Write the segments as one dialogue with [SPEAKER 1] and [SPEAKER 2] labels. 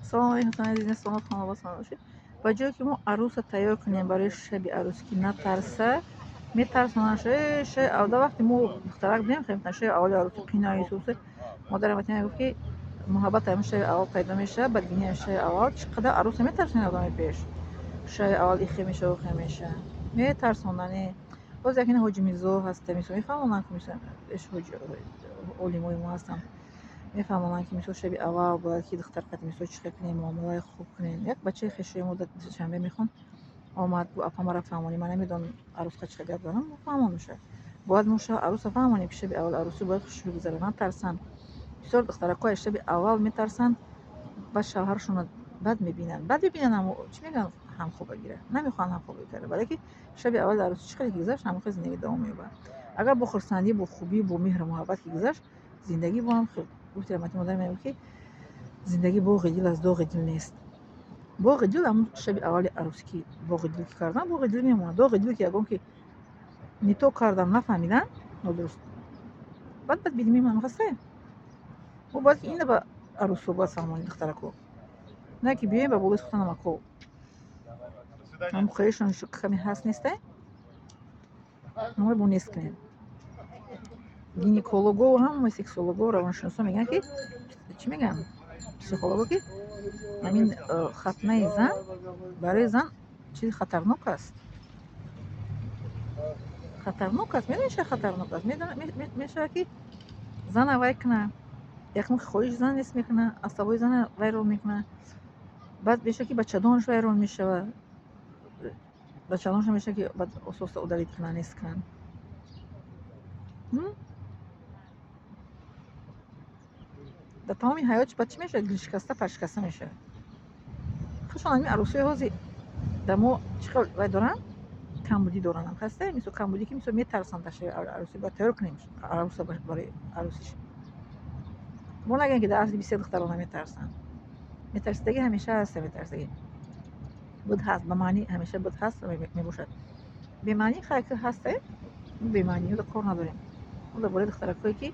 [SPEAKER 1] Салом алейкум, азиз, салом, хонавода, салом бошед. Ба ҷое ки мо арӯса тайёр кунем барои шаби арӯсӣ, ки натарса, метарсонанд. Шаби аввал, вақте мо духтарак будем, хеле шаби аввали арӯсӣ қинаи сусе. Модарам ватан мегуфт, ки муҳаббат ҳамин шаби аввал пайдо мешавад, бадбинӣ ҳамин шаби аввал. Чӣ қадар арӯса метарсонад одами пеш. Шаби аввал ихе мешава, ухе мешава. Метарсонанд. Боз як ин ҳоҷи Мирзо ҳаста, мисол мефаҳмонанд, ки мисол ҳоҷи олимои мо ҳастанд. Мефаҳмонанд, ки мисол шаби аввал бояд ки духтар қати мисол чӣ хел кунем, муомилаи хуб кунем. Як бачаи хешои мо Душанбе мехонд, омад, гуфт: «Апа, мара фаҳмонӣ, ман намедонам арӯсқа чӣ хел гап занам». Фаҳмон мешавад. Бояд мо шаби арӯса фаҳмонем, ки шаби аввал арӯсӣ бояд хушрӯ гузарад, натарсанд. Бисёр духтаракҳо аз шаби аввал метарсанд, баъд шавҳарашонро бад мебинанд. Бад мебинанд, аммо чӣ мегӯянд, ҳамхобагира. Намехоҳанд ҳамхобагӣ карда. Барое ки шаби аввали арӯсӣ чӣ хеле ки гузашт, ҳамон хел зиндагӣ давом меёбад. Агар бо хурсандӣ, бо хубӣ, бо меҳру муҳаббат ки гузашт, зиндагӣ бо ҳам хел. Гуфти раҳмати модар мегӯяд, ки зиндагӣ боғи дил аст, доғи дил нест. Боғи дил ҳамун шаби аввали арӯсӣ ки боғи дил ки кардан, боғи дил мемонад. Доғи дил ки ягон ки не то кардам, нафаҳмидан, нодуруст. Баъд бадбинӣ мемонад, хасте. Мо бояд ки ина ба арӯсҳо бояд фаҳмонем, духтарако. На ки биёем ба болои сухта намакҳо. Ҳам хоҳишон каме ҳаст несте? Мо бо нест кунем. Гинеколого, ҳама сексолого, равоншиносо мегӯянд, ки чӣ мегӯянд? Психолого, ки ҳамин хатнаи зан барои зан чизи хатарнок аст. Хатарнок аст. Медонед, чаро хатарнок аст? Мешавад, ки зана вай кунад. Якум, хоҳиши зан нест мекунад, асабои зана вайрон мекунад. Баъд мешавад, ки бачадонаш вайрон мешавад. Бачадонаш мешавад, ки баъд ососта удалить кунанд, нест кунанд. Дар тамоми ҳаётш баъд чӣ мешавад? Дилшикаста, паршикаста мешавад. Хушон ҳамин арӯсҳои ҳозир дар мо чӣ хел вай доранд? Камбудӣ доранд. Хаста? Мисол камбудӣ, ки мисол метарсанд дар шаби арӯсӣ, бояд тайёр кунем арӯса барои арӯсиш. Мо нагӯем, ки дар асри 21 духтарон наметарсанд. Метарсидагӣ ҳамеша ҳаст, метарсидагӣ. Буд, ҳаст, ба маънӣ ҳамеша буд, ҳаст ва мебошад. Бемаънӣ хай ки ҳасте, бемаъниёро кор надорем. Мо дар бораи духтаракҳое, ки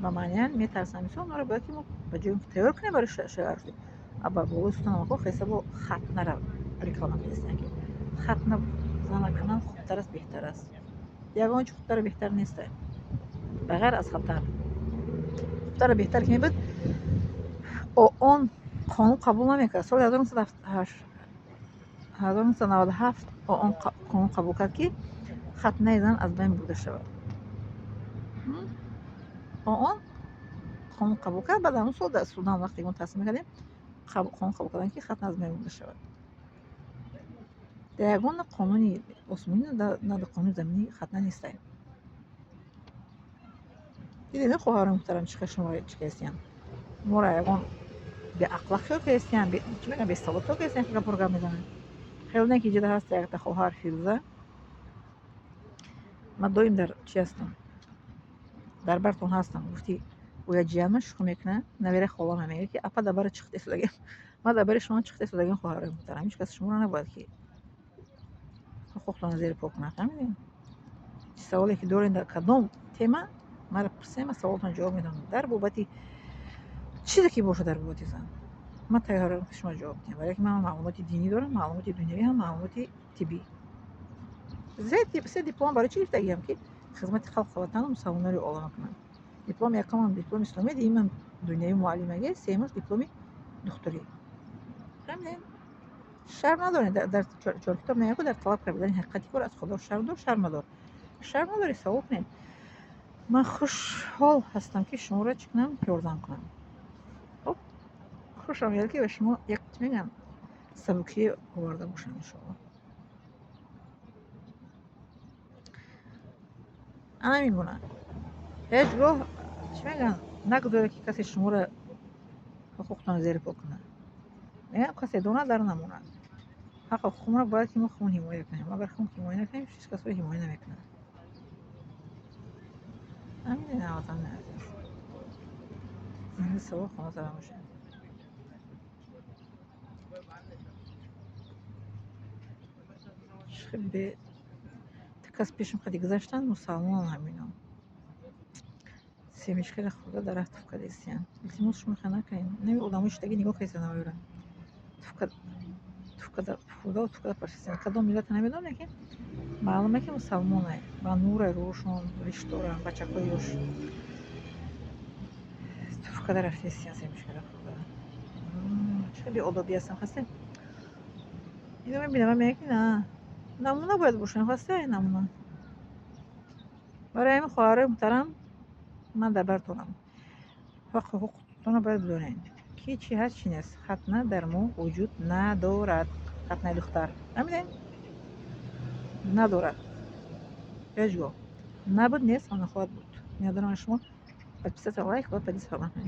[SPEAKER 1] ба маъниян метарсанд, мисол онҳоро бояд ки мо ба ҷои тайёр кунем барои шаби арӯсӣ, а ба болои сухта намакҳо хеста бо хатнара реклама кардастанд, ки хатна зана кунанд хубтар аст, беҳтар аст. Ягон чи хубтару беҳтар нест, ба ғайр аз хатар. Хубтару беҳтар ки мебуд, ООН қонун қабул намекард. Соли 1997 ООН қонун қабул кард, ки хатнаи зан аз байн бурда шавад. ООН қонун қабул кард, баъд ҳамон сол дар Судан вақте мо таҳсил мекардем, қонун қабул карданд, ки хатна аз байн бурда шавад. Дар ягон на қонуни осмонӣ, на дар қонуни заминӣ хатна нестай. Дидед, хоҳарони муҳтарам, чӣ хел шуморо чӣ кардастиянд? Моро ягон беақлақ хиёл кардастиянд, чӣ мегӯянд, бесавод хиёл кардастиянд, ки гапҳоро гап мезананд. Хеле не, ки иҷода ҳаст якта хоҳар Фирӯза. Ман доим дар чӣ ҳастам? Дар бартон ҳастам. Гуфти гӯя ҷиянман шӯхӣ мекунад, навера холама мегӯяд, ки апа, дар бара чӣ истодагиам. Ман дар бари шумо чӣ истодагиам, хоҳарои муҳтарам. Ҳеҷ кас шуморо набояд ки ҳуқуқтонро зери по кунад. Фаҳмидед? Чӣ саволе ки доред дар кадом тема, маро пурсед, ман саволатон ҷавоб медиҳам. Дар бобати чизе ки бошад, дар бобати зан. Ман тайёрам, ки шумо ҷавоб диҳам. Барое ки ман маълумоти динӣ дорам, маълумоти дунявӣ ҳам, маълумоти тиббӣ. Се диплом барои чӣ гирифтагиам? Ки хизмати халқу ватану мусалмонони олама кунам. Дипломи якумам дипломи исломӣ, дуюмам дунявӣ муаллимагӣ, сеюмаш дипломи духтурӣ. Фаҳмидед? Шарм надоред, дар чоркитоб мегӯяд, дар талаб кардани ҳақиқати кор аз Худо шарм дор, шарм мадор. Шарм надоред, савол кунед. Ман хушҳол ҳастам, ки шуморо чӣ кунам, ёрдам кунам. Хуб, хушам меояд, ки ба шумо як, чӣ мегӯям, сабукӣ оварда бошам, иншоалло. Ана ҳамин гуна. Ҳеҷ гоҳ, чӣ мегӯянд, нагузоред, ки касе шуморо ҳуқуқтонро зери по кунад. Мегӯям, касе донад, дар намонад. Ҳаққу ҳуқуқро бояд ки мо худмон ҳимоя кунем. Агар худмон ҳимоя накунем, ҳеҷ касро ҳимоя намекунад. Ҳамин, ватани азиз. Зинда савол хона зада бошед. Чӣ бе кас пешам қади гузаштанд, мусалмонан ҳамино. Семечкаро хӯрда, дар рафт туф кардистиян. Илтимос, шумо хел накунед. Нави одамои шидаги нигоҳ кардистан авёра. Туф карда, хӯрда, туф карда пашистиян. Кадом миллата намедонам, лекин маълуме, ки мусалмонай. Ба нурай рӯшон, риш доранд, бачакҳои ёш. Туф карда рафтистиян семечкаро хӯрда. Чӣ беодобӣ ҳастам, хасте? Ино мебинам, мегӯям, ки на. Намуна бояд бошем, хасте, намуна. Барои ҳамин, хоҳарои муҳтарам, ман дар бартонам. Ҳаққу ҳуқуқтонро бояд бидонед. Ки чӣ ҳаст, чӣ нест. Хатна дар мо вуҷуд надорад. Хатнаи духтар. Фаҳмидем? Надорад. Ҳеҷ гоҳ. Набуд, нест ва нахоҳад буд. Миннатдорам аз шумо. Подписаться, лайк ва поделиться.